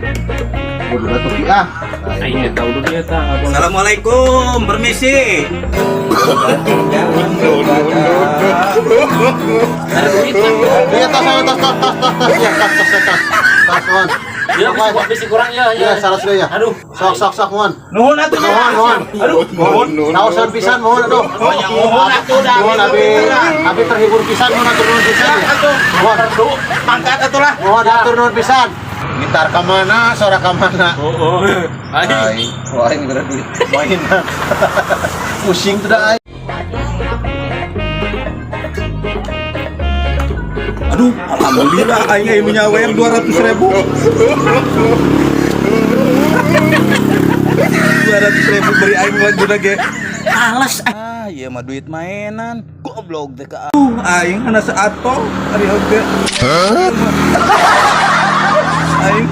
Kudu atuh ki ah. Aing teh tahu dulu eta. Assalamualaikum, permisi. Iya, tas tas tas tas tas tas ya, tas tas tas. Tas nuhun. Ya, bisi kurang ya, Ya, ya. salah sudah ya. Aduh. Sok sok sok nuhun. Nuhun atuh. Nuhun nuhun. Aduh, nuhun. Nausan pisan nuhun aduh. Nuhun atuh dah. Nuhun abi abi terhibur pisan, nuhun, atur nuhun pisan ya. Nuhun. Pangkat atuh lah. Nuhun, atur nuhun pisan. Gitar ka mana, suara ka mana? Oh, oh. Aing. Aing, wah aing gara duit. Mainan. Pusing tuh dah aing. Aduh, alhamdulillah aing aya nu nyawer 200 ribu. 200 ribu beri aing lagi ge. Alas ah, ieu mah duit mainan. Goblok teh ka. Aduh, aing hana saatol ari oge. Aing